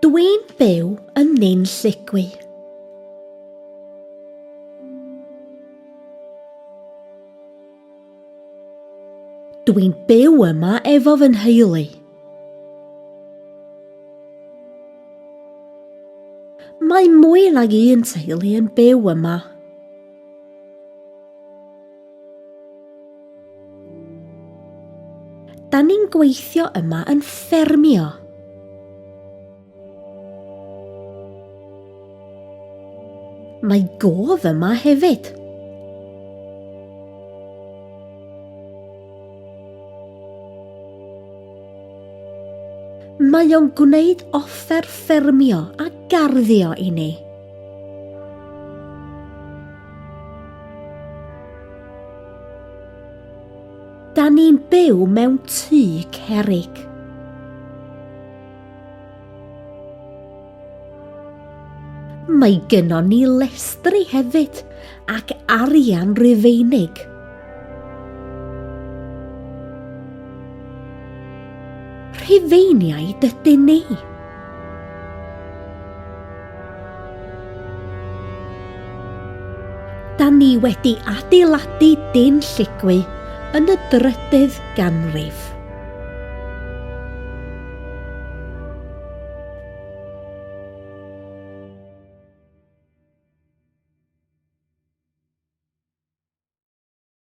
Dwi'n byw yn Nin Lligwy. Dwi'n byw yma efo fy nheulu. Mae mwy nag un teulu yn byw yma. Da ni'n gweithio yma yn ffermio. Mae gof yma hefyd. Mae o'n gwneud offer ffermio a garddio i ni. Da ni'n byw mewn tŷ cerrig. Mae gynnon ni lestri hefyd ac arian Rufeinig. Rhufeiniaid ydyn ni. Da ni wedi adeiladu Din Lligwy yn y drydydd ganrif.